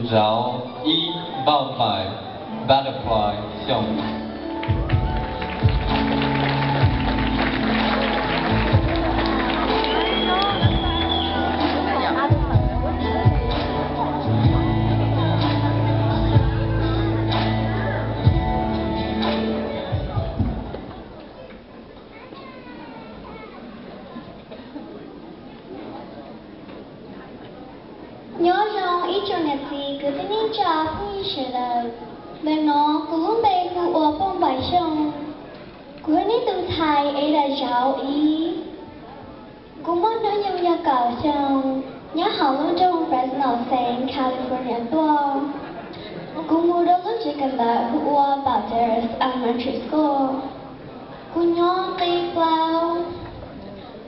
Zauv ib, Npauj Npaim, Butterfly Xyooj. Nyob zoo ib tsoom niam txiv kwv tij neej tsa phooj ywg sawv daws. Ntawm no kuv lub npe hu ua Npauj Npaim Xyooj. Kuv yog nej tus ntxhais ev daim zauv ib. Kuv muaj hnub nyoog yog kaum xyoo, nyob hauv lub nroog Fresno xeev California tuaj. Kuv mus rau lub tsev kawm ntawv hu ua Balderas Elementary School. Kuv nyob qib plaub.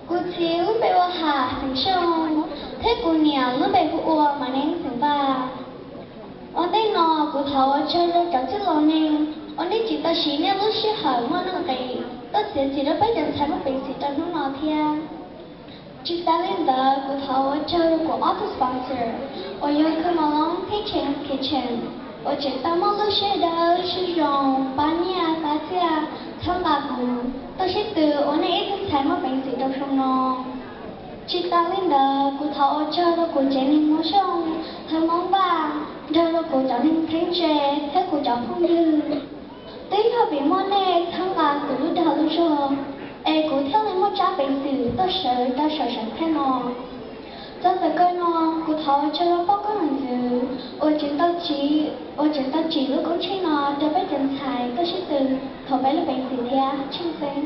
Kuv txiv lub npe ua Ham xeem Xyooj, thiab kuv niam lub npe hu ua Maneeb xeem Vaj. Ua ntej no kuv thov ua tsaug rau cov txwj laus neeg uas nej tsis tau siv nej lub sij hawm muaj nuj nqis tuaj txiav txim rau peb cov ntxhais muaj peev xwm rau hnub no thiab. Tsis tas li ntawd kuv thov ua tsaug rau kuv ob tug sponsor uas yog Kho Maloob thiab Chang's Kitchen uas tseem tau muaj lub siab dawb siab zoo pab nyiaj pab txiaj txhawb nqa kuv tuaj sib tw ua nej ib tug ntxhais muaj peev xwm rau xyoo no. Tsis tas li ntawd kuv thov ua tsaug rau kuv tsev neeg Hmoob Xyooj, Hmoob Vaj, nrog rau kuv cov neeg txheeb ze thiab kuv cov phooj ywg. Twb yog vim muaj nej txhawb nqa kuv lub dag lub zog, es kuv thiaj li muaj tsab peev xwm tuaj sawv rau saum Saum Thaj no. Txog ntawm kawg no, kuv thov ua tsaug rau poj koob yawm ntxwv uas tseem tau tsim, uas tseem tau tsim lub koob tsheej no rau peb cov ntxhais tuaj sib tw thaum peb lub peev xwm thiab tsheej xeeb.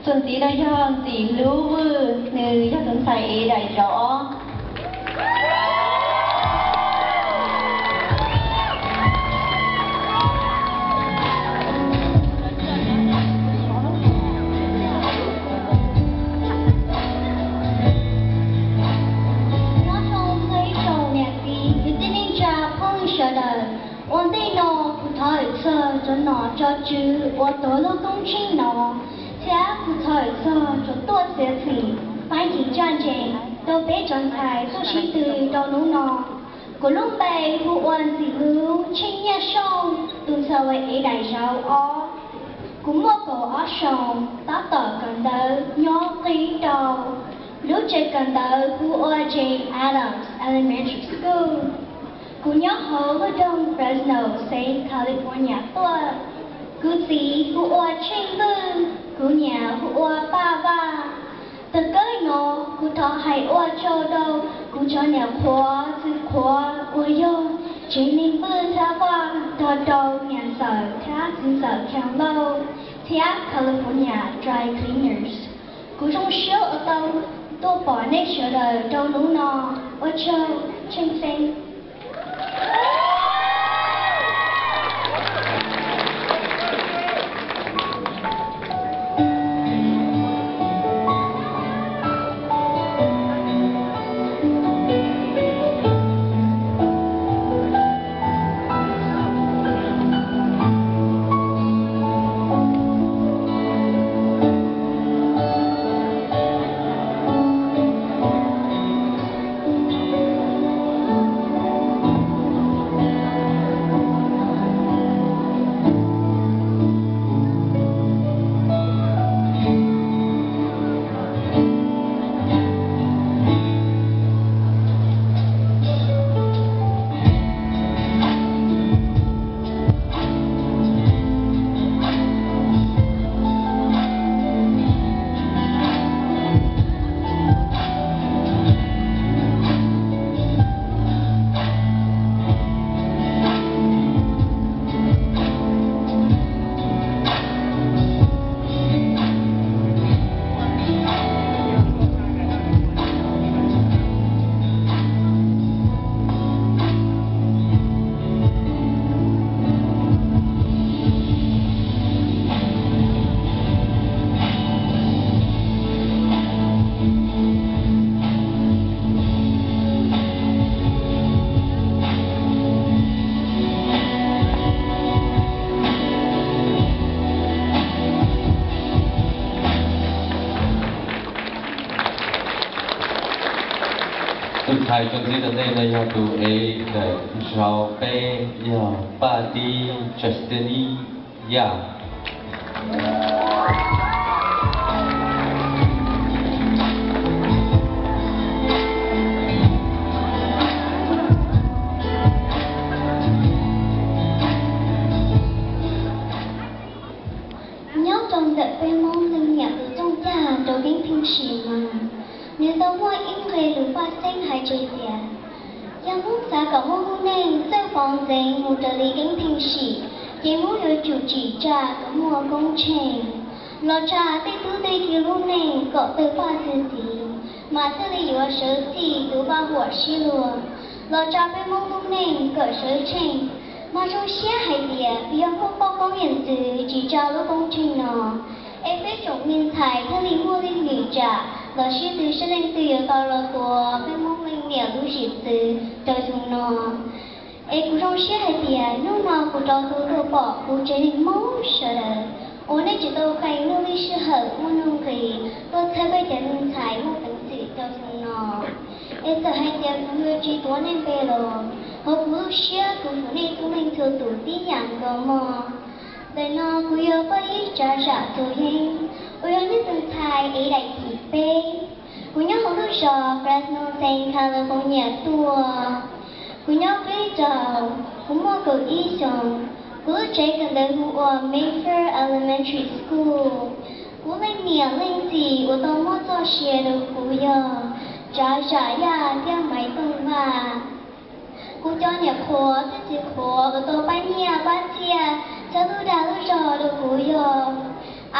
Txuas ntxiv no yog Ntxim Lub Vwj, nws yog tus ntxhais ev daim zauv ob. Nyob zoo ib tsoom niam txiv kwv tij neej tsa phooj ywg sawv daws. Ua ntej no kuv thov hawm txog cov nom cov tswv uas tuav lub koob tsheej no, thiab kuv thov hawm txog cov tuaj txiav txim pab yim ncaj ncees rau peb cov ntxhais tuaj sib tw rau hnub no. Kuv lub npe hu ua Ntxim Lub Tsheej Nyiaj Xyooj, tus ntxhais uas ev daim zauv ob. Kuv muaj kaum ob xyoos, tab tom kawm ntawv nyob qib rau lub tsev kawm ntawv hu ua Jane Addams Elementary School. Kuv nyob hauv lub nroog Fresno, xeev California tuaj. Kuv txiv hu ua Tsheej Vwj, kuv niam hu ua Paj Vaj. Thaum kawg no kuv thov hais ua tsaug rau kuv cov niam qhuav txiv qhuav uas yog tsev neeg Vwj thiab Vaj, nrog rau niam ntxawm thiab txiv ntxawm Kheev Lauj thiab California Dry Cleaners. Kuv zoo siab uas tau tuaj pom nej sawv daws rau hnub no. Ua tsaug, tsheej xeeb. Hais txog ntxiv tom ntej no yog tus ev ntawm zauv peb yog Paj Tib Justini Yaj. Nyob rau ntawm peb Hmoob leej niam tus rooj cag rau Keeb Pheej Sim mas, nws tau muaj ib nqe lus faj xeeb hais tseg tias, yog Hmoob xav kom muaj lub neej txawj pov ntxeev mus raws li Keeb Pheej Sim, ces Hmoob yuav tsum tsim tsa kom muaj koob tsheej. Los tsa tej tub tej ki lub neej kom tawg paj txwv txiv, mas thiaj li yuav sawv txij tus vaj huam sib luag. Los tsa peb Hmoob lub neej kom sawv tsheej. Mas zoo siab hais tias yog muaj poj koob yawm txwv tsim tsa lub koob tsheej no, es peb tsoom me ntxhais thiaj li muaj lwm tsam los sib tw sib leej twg yuav tau los tuav peb Hmoob leej niam lub zim txwv rau xyoo no. Es kuv zoo siab hais tias hnub no kuv rov tus tuaj pom kuv tsev neeg Hmoob sawv daws uas nej tseem tau qee lub sij hawm muaj nuj nqis tuaj txhawb peb cov me ntxhais muaj peev xwm rau xyoo no. Es txawm hais tias kuv yuav tsis tuav nej npe los, hauv kuv lub siab kuv foom nej txhua leej txhua tus tib yam nkaus mog. Ntawm no kuv yuav pab ib tsav zam txuas yeeb uas yog nej tus ntxhais ev daim yim peb. Kuv nyob hauv lub zos Fresno, Southern California tuaj. Kuv nyob qib rau, kuv muaj kaum ib xyoos. Kuv lub tsev kawm ntawv hu ua Mayfair Elementary School. Kuv leej niam leej txiv uas tau muab txoj sia rau kuv yog Tsav Zam Yaj thiab Maiv Tooj Vaj. Kuv cov niam qhuav thiab txiv qhuav uas tau pab nyiaj pab txiaj txhawb lub dag lub zog rau kuv yog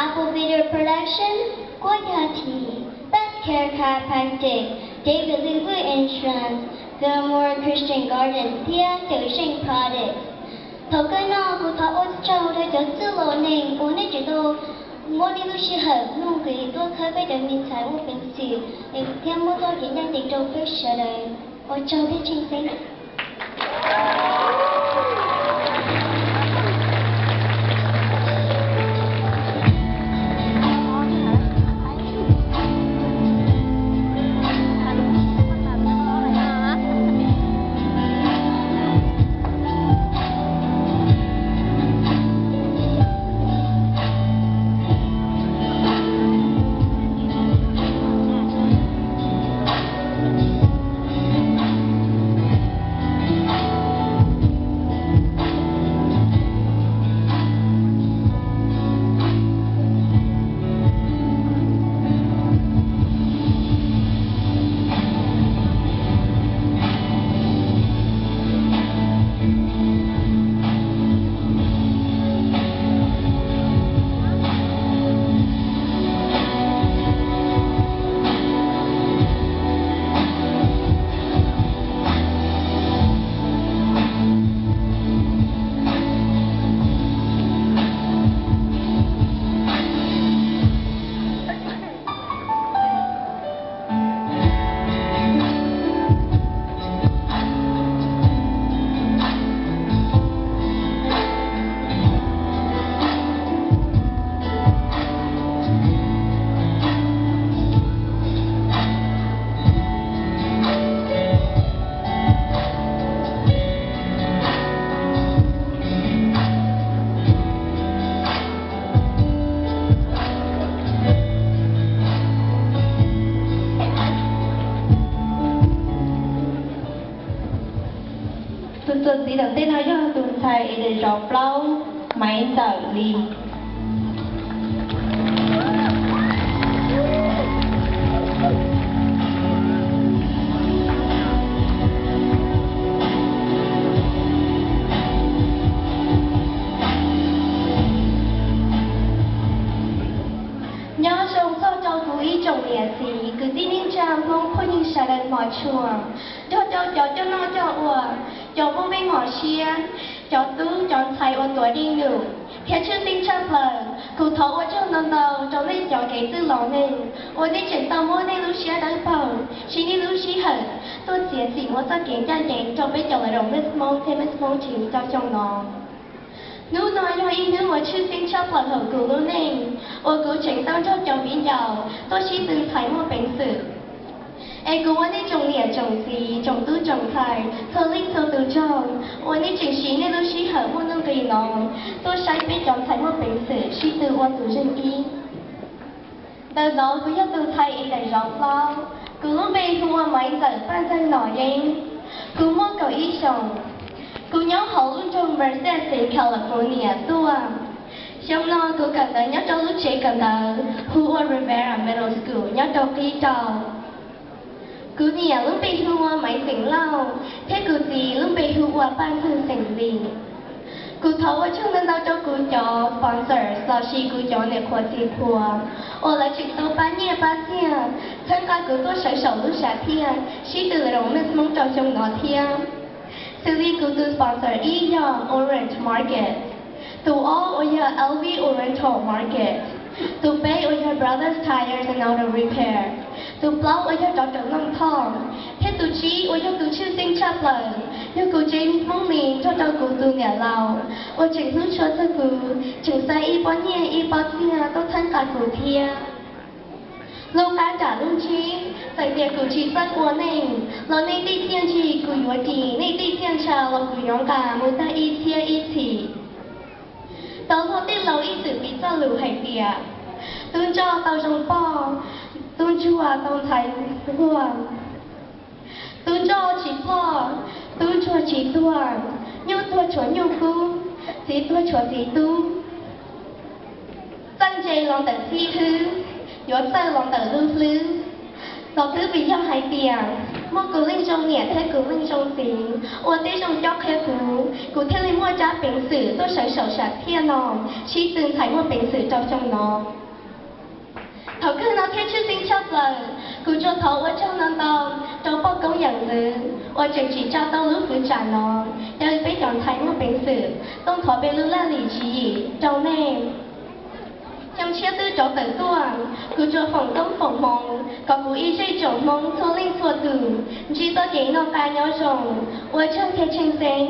Apple Video Production, Kuab Yaj Thim, Best Care Chiropractic, David Lwm Vwj Insurance, Gilmore Christian Garden thiab Cawm Seej Products. Thaum kawg no kuv thov ua tsaug rau cov txwj laus neeg uas nej tseem tau muab nej lub sij hawm nuj nqis tuaj txhawb peb cov me ntxhais muaj peev xwm thiab muab txoj kev ncaj ncees rau peb sawv daws. Ua tsaug thiab tseem ceeb. Tus txuas ntxiv tom ntej no yog tus ntxhais es daim zov plaub, Maiv Ntxawm Lis. Nyob zoo txog rau kuv ib tsoom niam txiv kwv tij neej tsa Hmoob phooj ywg sawv daws hmov tshua, nrog rau cov coj noj coj ua, cov muaj npe hom siab, cov tub cov ntxhais uas tuav deej num thiab tshwj xeeb tshaj plaws, kuv thov ua tsaug ntau ntau rau nej cov kev txwj laus neeg uas nej tseem tau muab nej lub siab dawb paug siv nej lub sij hawm tuaj txiav txim muab txoj kev ncaj ncees rau peb cov ladroom Miss Hmoob thiab Miss Hmoob Team rau xyoo no. Hnub no yog ib hnub uas tshwj xeeb tshaj plaws hauv kuv lub neej, uas kuv tseem tau nrog cov viv ncaus tuaj sib tw ntxhais muaj peev xwm. Es kuv ua nej tsoom niam tsoom txiv tsoom tub tsoom ntxhais txhua leej txhua tus tsaug uas nej tseem siv nej lub sij hawm muaj nuj nqis no tuaj saib peb cov ntxhais muaj peev xwm sib tw ua tus zeeg ib. Ntawm no kuv yog tus ntxhais es daim zov plaub, kuv lub npe hu ua Maiv Ntxawm Paj Ntxawg Nom Yeeb. Kuv muaj kaum ib xyoos. Kuv nyob hauv lub nroog Merced, xeev California tuaj. Xyoo no kuv kawm ntawv nyob rau lub tsev kawm ntawv hu ua Rivera Middle School nyob rau qib rau. Kuv niam lub npe hu ua Maiv Xeem Lauj thiab kuv txiv lub npe hu ua Paj Ntxwg xeem Lis. Kuv thov ua tsaug ntau ntau rau kuv cov sponsors lossis kuv cov niam qhuav txiv qhuav uas lawv tseem tau pab nyiaj pab txiag txhawb nqa kuv tuaj sawv saum lub sam thiaj sib tw room mix Hmoob rau xyoo no thiab. Xws li kuv tus sponsor ib yog Orange Market, tus ob uas yog L V Oriental Market, tus peb uas yog Brothers Tires and Auto Repair, tus plaub uas yog Rov Rawm Nooj Thoj, thiab tus tsib uas yog tus tshwj xeeb tshaj plaws yog kuv tsev Hmoob Lis nrog rau kuv tus niam laus uas tseem hlub tshua txog kuv, tseem xa ib pob nyiaj ib pob txiag tuaj txhawb nqa kuv thiab. Lub qab nram lub ntsib, txawm tias kuv tsis txawj ua neej los nej tej txiaj ntsig kuv yuav ris, nej tej txiaj ntsha los kuv yuav nqa mus tag ib txhiab ib txhis. Tau luag tej laus ib txwm piv txoj lus hais tias, tub ntsoj tau zoo poj, tub ntsuag tau ntxhais nquag. Tub ntsoj tsis ploj, tub ntsuag tsis tuag, nyuj tuag tshuav nyuj kub, txiv tuag tshuav txiv tub. Txawj ntse los ntawm txib hwb, yuav txawj los ntawm lub hlwb. Los twb vim yog hais tias muaj kuv leej zoo niam thiab kuv leej zoo txiv ua tib zoo cob qhia kuv, kuv thiaj li muaj tsab peev xwm tuaj sawv saum sam thiaj no sib tw ntxhais muaj peev xwm rau xyoo no. Thaum kawg no thiab tshwj xeeb tshaj plaws, kuv tsuas thov ua tsaug ntau ntau rau poj koob yawm ntxwv uas tseem tsim tsa tau lub kwv tsam no, caw peb cov ntxhais muaj peev xwm tuaj thov peb lub laj lim tswv yim rau nej. Xyoo tshiab twb rov tawm tuaj, kuv tsuas foom koob foom hmoov kom kuv ib zej tsoom Hmoob txhua leej txhua tus ntsib txoj kev noj qab nyob zoo. Ua tsaug thiab tshwj xeeb.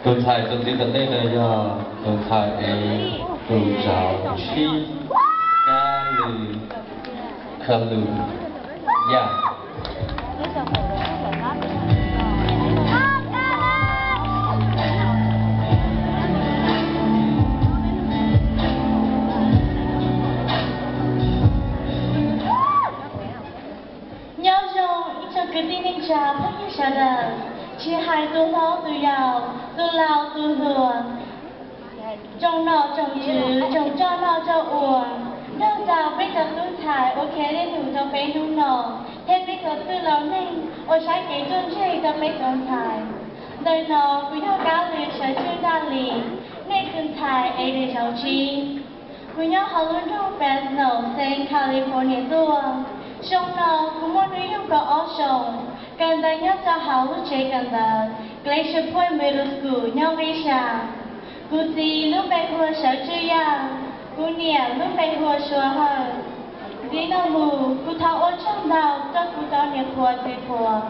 Tus ntxhais tus txiv tom ntej no yog tus ntxhais es tus zauv Tshib Kab Lws Khaws Lws Yaj. Nyob zoo ib tsoom kwv tij neej tsa phooj ywg sawv daws, tsis hais tus hlob tus yau, tus laus tus hluas, tsoom nom tsoom tswv, tsoom tso noj tso ua, nrog rau peb cov tub ntxhais ua kev dej num rau peb hnub no, thiab peb cov txwj laus neej uas saib kev ruaj ntseg rau peb cov ntxhais. Ntawm no kuv yog Kab Lws Sawv Tswj Daj Lis, nej tus ntxhais es daim zauv Tshib. Kuv nyob hauv lub nroog Fresno, xeev California tuaj. Xyoo no kuv muaj hnub nyoog kaum ob xyoos, kawm ntawv nyob rau hauv lub tsev kawm ntawv Glacier Point Middle School nyob Vib Xya. Kuv txiv lub npe hu ua Sawv Tswj Yaj, kuv niam lub npe hu ua Sua Hawj. Ntxiv no mus kuv thov ua tsaug ntau rau kuv cov niam qhuav txiv qhuav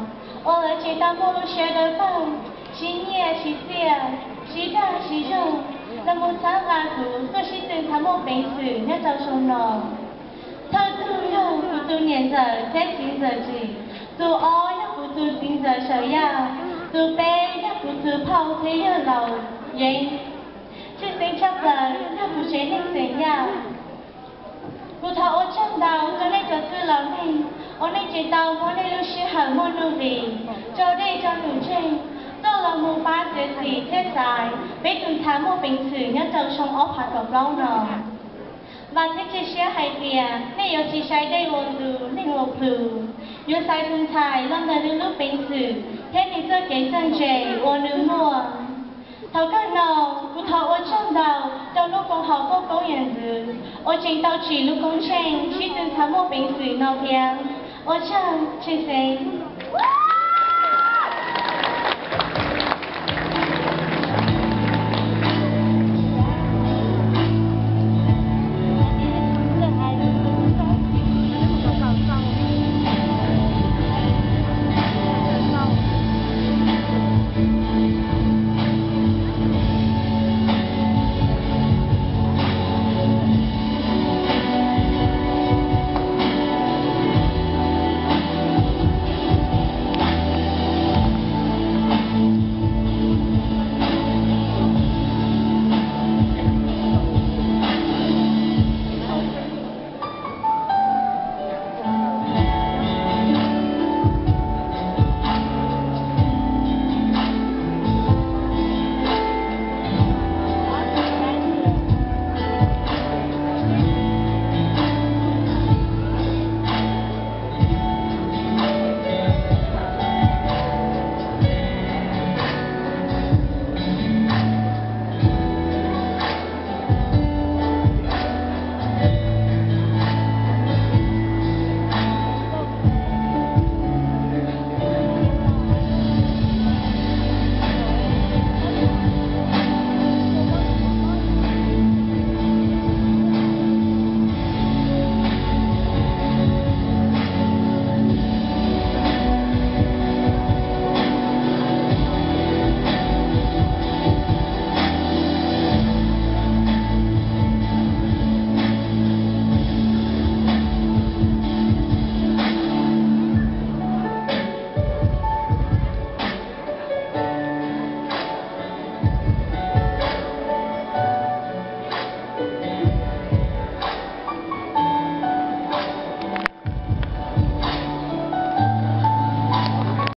uas lawv tseem tau muaj lub siab dawb paug, siv nyiaj siv txiaj, siv dag siv zog los mus txhawb nqa kuv tuaj sib tw ntxhais muaj peev xwm nyob rau xyoo no. Thawj tug yog kuv tus niam ntxawm thiab txiv ntxawm Tsim, tus ob yog kuv tus txiv ntxawm Sawv Yaj, tus peb yog kuv tus phauj thiab yawg laus Yeeb, tshwj xeeb tshaj plaws yog kuv tsev neeg xeem Yaj. Kuv thov ua tsaug ntau rau nej cov txwj laus neeg uas nej tseem tau muab nej lub sij hawm muaj nuj nqis, rau dej rau num ntseeg, tuaj los mus pab txiav txim thiab xaiv peb tus ntxhais muaj peev xwm nyob rau xyoo ob phav kaum plaub no. Vam thiab cia siab hais tias nej yuav tsis sai dej ua ntu, neeg ua plhu, yuav xaiv tus ntxhais los ntawm nws lub peev xwm thiab nws txoj kev txawj ntse uas nws muaj. Thaum kawg no, kuv thov ua tsaug ntau rau lub koom haum Paj Koob Yam Ntxwv uas tseem tau tsim lub koob tsheej sib tw ntxhais muaj peev xwm no thiab. Ua tsaug, tshwj xeeb.